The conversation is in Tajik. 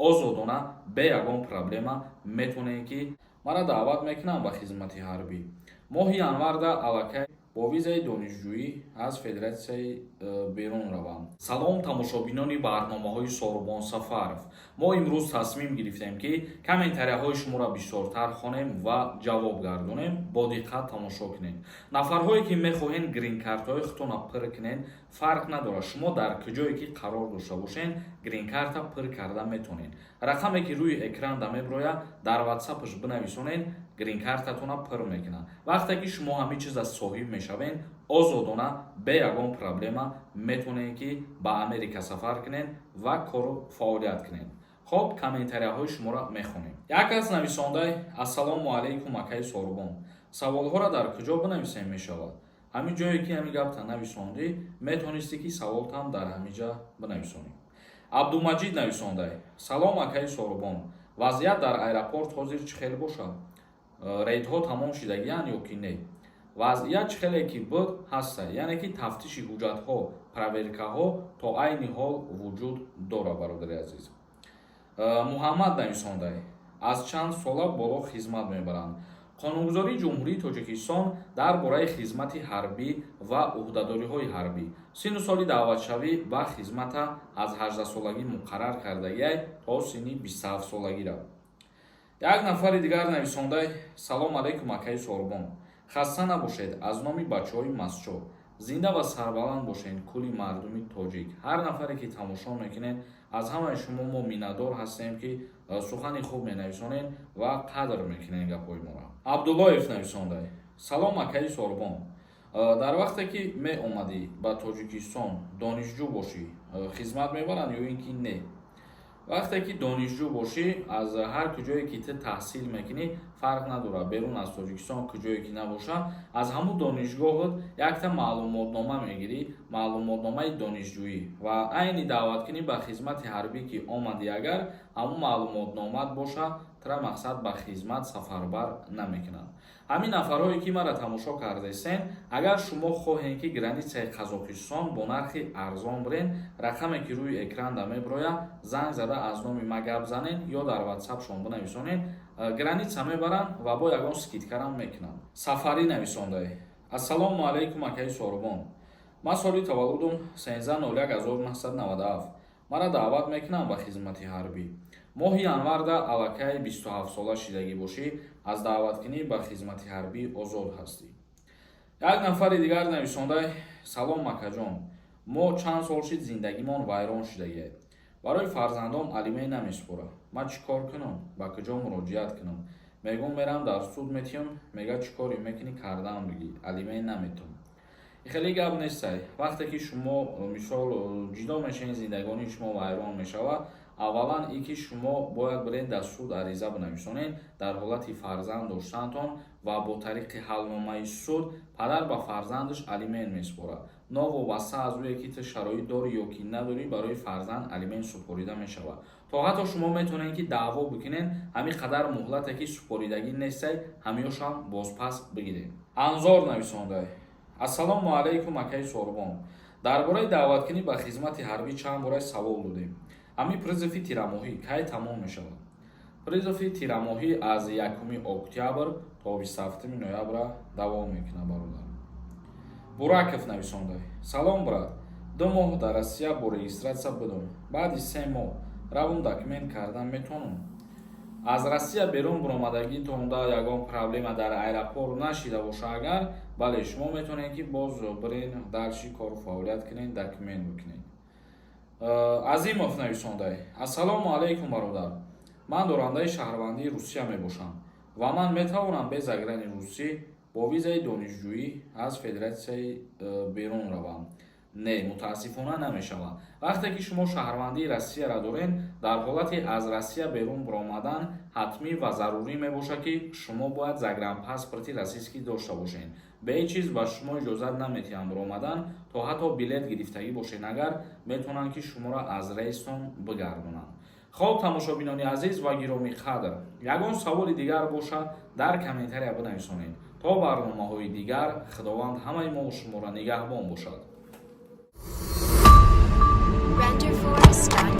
Озодона, бе ягон проблема метавонед, ки мара даъват мекунам ба хизмати ҳарбӣ моҳи январда, аллакай бо визаи донишҷӯӣ аз федератсияи берун равам. Салом, тамошобинони барномаҳои Сорубон Сафаров. Мо имрӯз тасмим гирифтем, ки комментарияҳои шуморо бисёртар хонем ва ҷавоб гардонем. Бо диққат тамошо кунед. Нафарҳое, ки мехоҳед грин-картаҳои худтонро пур кунед, фарқ надорад, шумо дар куҷое ки қарор дошта бошед, грин-карта пур карда метавонед. Рақаме, ки рӯи экранда мебирояд, дар ватсапаш бинависонед, грин-картатонро пур мекунад. Вақте ки шумо ҳамин чиза соҳиб мешавед, озодона, бе ягон проблема метавонед, ки ба Америка сафар кунед ва кору фаъолият кунед. Хоб, комментарияҳои шуморо мехонем. Як кас нависондай: «Ассалому алайкум, акаи Сорубон, саволҳоро дар куҷо бинависем мешавад?» Ҳамин ҷое, ки ҳамин гапта нависондӣ, метавонистӣ, ки саволтам дар ҳамин ҷа бинависонӣ. Абдумаҷид нависондай: «Салом, акаи Сорубон, вазъият дар аэропорт ҳозир чӣ хел бошад? Рейдҳо тамом шидагиянд ё ки не?» Вазъият чӣ хеле ки буд, ҳаста, яъне ки тафтиши ҳуҷҷатҳо, проверкаҳо то айни ҳол вуҷуд дорад, бародари азиз. Муҳаммад нависондай: «Аз чанд сола боло хизмат мебаранд?» Қонунгузории Ҷумҳурии Тоҷикистон дар бораи хизмати ҳарбӣ ва ӯҳдадориҳои ҳарбӣ синну соли даъватшавӣ ба хизмата аз 18-солагӣ муқаррар кардагиай то синни 27-солагира. Як нафари дигар нависондай: «Салом алайкум, акаи Сорубон, хаста набошед, аз номи бачаҳои Масчо. Зинда ва сарбаланд бошед, кулли мардуми тоҷик. Ҳар нафаре, ки тамошо мекунед, аз ҳамаи шумо мо миннатдор ҳастем, ки сухани хуб менависонед ва қадр мекунед гапҳои моро». Абдуллоев нависондай: «Салом, акаи Сорубон, дар вақте ки меомадӣ ба Тоҷикистон, донишҷӯ бошӣ, хизмат мебаранд ё ин ки не?» Вақте ки донишҷӯ бошӣ, аз ҳар куҷое ки ту таҳсил мекунӣ, фарқ надорад, берун аз Тоҷикистон куҷое ки набошад, аз ҳамун донишгоҳат якта маълумотнома мегирӣ, маълумотномаи донишҷӯӣ, ва айни даъваткунӣ ба хизмати ҳарбӣ ки омадӣ, агар ҳамун маълумотномаат бошад, тура мақсад ба хизмат сафарбар намекунанд. Ҳамин нафарҳое, ки маро тамошо кардесен, агар шумо хоҳем, ки границаи Қазоқистон бо нархи арзон бирен, рақаме, ки рӯи экранда мебирояд, занг зада аз номи ма гап занен ё дар ватсапшон бинависонед, граница мебаранд ва бо ягон скидкарам мекунанд. Сафарӣ нависондай: «Ассалому алайкум, акаи Сорубон, ман соли таваллудум 13.01.1997, мара даъват мекунам ба хизмати ҳарбӣ?» Моҳи январда аллакай 27-сола шидагӣ бошӣ, аз даъваткунӣ ба хизмати ҳарбӣ озод ҳастӣ. Як нафари дигар нависондай: «Салом, акаҷон, мо чанд сол шид, зиндагимон вайрон шудагиа, барои фарзандом алимент намесупорад, ман чӣ кор кунам, ба куҷо муроҷиат кунам? Мегӯм, мерам, дар суд метиҳам, мега, чӣ коре мекунӣ, кардаам бигӣ, алимент наметум». Хеле гап нестай. Вақте ки шумо, мисол, ҷудо мешавед, зиндагонии шумо вайрон мешавад, аввалан ин ки шумо бояд биред, дар суд ариза бинависонед дар ҳолати фарзанд доштантон ва бо тариқи ҳалномаи суд падар ба фарзандаш алимент месупорад. Новобаста аз ӯе ки ту шароит дорӣ ё ки надорӣ, барои фарзанд алимент супорида мешавад. То ҳатто шумо метавонед, ки даъво бикунед, ҳамин қадар муҳлате, ки супоридагӣ нестай, ҳамиёшам бозпас бигиред. Анзор нависондай: «Ассалому алайкум, акаи Сорубон, дар бораи даъваткунӣ ба хизмати ҳарбӣ чанд бора савол додем. Ҳамин призыви тирамоҳӣ кай тамом мешавад?» Призыви тирамоҳӣ аз 1 октябр то 27 ноябра давом мекунад, бародар. Бураков нависондай: «Салом, брат, 2 моҳ дар Россия бо регистрация будум, баъди 3 моҳ равум, документ кардан метавонам?» Аз Россия берун буромадагитонда ягон проблема дар аэропорт нашида боша агар, бале, шумо метавонед, ки боз бирен, дальше кору фаъолият кунед, документ бикунед. Азимов нависондай: «Ассалому алайкум, бародар, ман дорандаи шаҳрвандии Русия мебошам ва ман метавонам бе заграни русӣ бо визаи донишҷӯӣ аз федератсияи берун равам?» Не, мутаассифона, намешавад. Вақте ки шумо шаҳрвандии Россияро доред, дар ҳолати аз Россия берун баромадан ҳатмӣ ва зарурӣ мебошад, ки шумо бояд загранпаспорти российский дошта бошед. Бе ҳеҷ чиз ба шумо иҷозат наметиҳанд баромадан. То ҳатто билет гирифтагӣ бошед агар, метавонанд, ки шуморо аз рейстон бигардонанд. Хоб, тамошобинони азиз ва гиромӣ қадр, ягон саволи дигар бошад, дар комментария бинависонед. То барномаҳои дигар Худованд ҳамаи мо шуморо нигаҳбон бошад. Renderforest.ai.